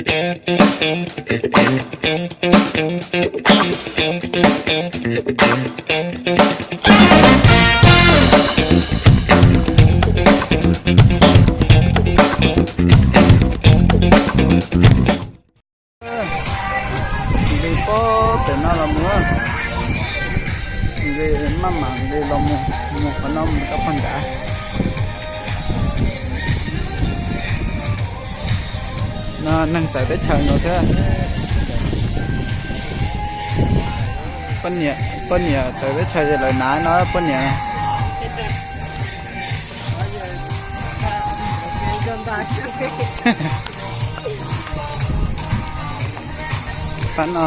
Nqis pem no los mus, nqis maj mam nqis los mus, mus qhov no mus rau pog nrad. No neeg txawv teb chaws no xwb. Poj niam, poj niam txawv teb chaws ces lawv hnav no poj niam. Qab no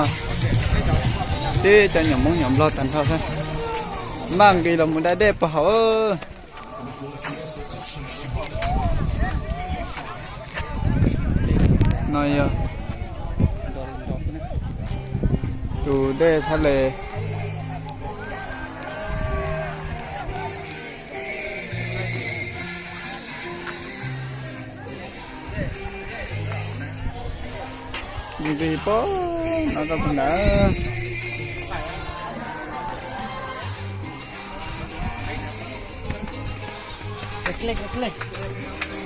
tib cov nyuam Hmoob nyuam Nplog tag nrho xwb. Maj nqis los mus da dej puag hauv. No yog tus dej thaj le. Nqis pem no rau puag nrad.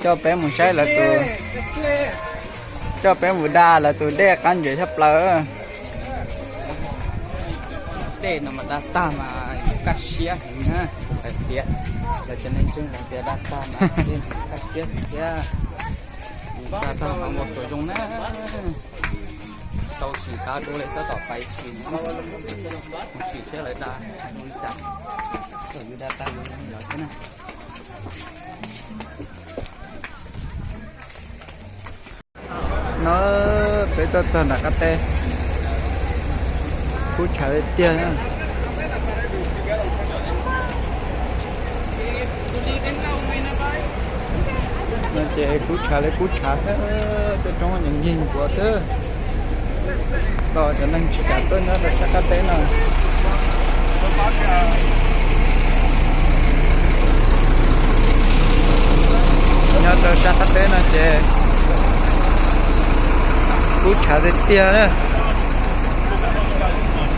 Coj peb mus saib lawv tus, coj peb mus da lawv tus dej qab ntses tshaj plaws. Dej no mas da tag mas yus kaj siab heev na. Hais tias lawv cov neeg ntseeg hais tias da tag mas dej kaj siab thiab. Yus da tag mas ua tau zoo na. Tau sim qab dua li tab tom pais sim, sim thiab lawv da zoo li cas, kom yus da tag yus los thiab na. No peb tuaj txog nram qab teb, kub tshav tiag tiag na. No ces kub tshav li kub tshav xwb, tej roob ces nkig nkuav xwb. Los cov neeg tsis kam tuaj nyob rau sab qab teb no. Nyob rau sab qab teb no ces kub tshav tiag tiag na.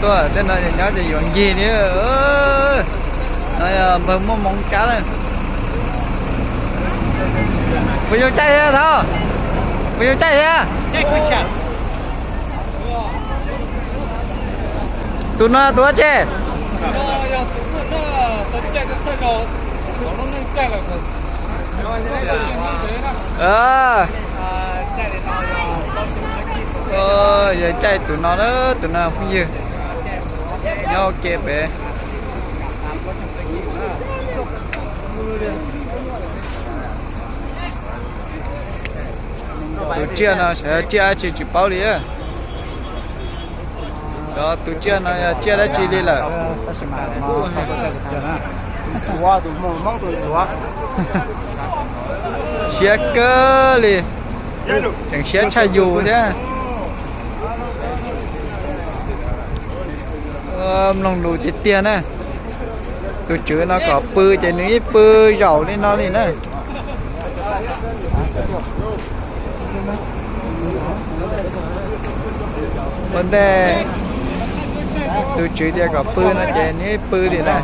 Tuaj tej no ces nyob ces yuav nkig li. No yog npawg Muaj Hmoov Tsab na. Puas yog caij thiab thov? Puas yog caij thiab? Tus no tus dab tsi? Yog caij tus no na, tus no phooj ywg nyob ua ke pem. Tus tsiaj no xyov yog tsiaj dab tsi tsis paub li. Cov tus tsiaj no yog tsiaj dab tsi li lawm? Siab kawg li, tseem siab tshaj yus thiab. Mloog lus tiag tiag na. Tus tswv no kom pw ces nws ib pw zaum li no li na. Ua ntej tus tswv tias kom pw no ces nws ib pw li na.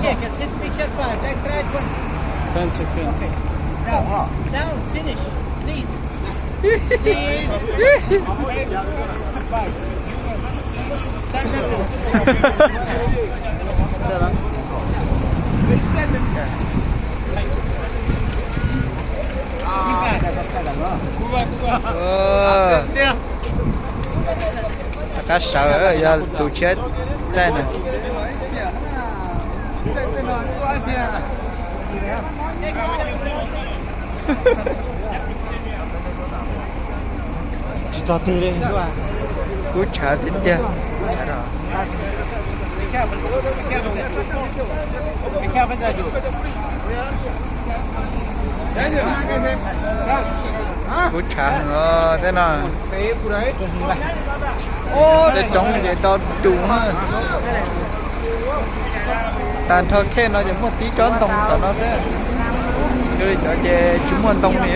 Rov qab sawv, yog tus tshiab caij na. Kub tshav tiag tiag. Kub tshav tej no. Tej roob ces do dus na. Tag nrho khej no ces muaj tib tsob ntoo tom no xwb. Yog li cov ces tsis muaj ntoo li.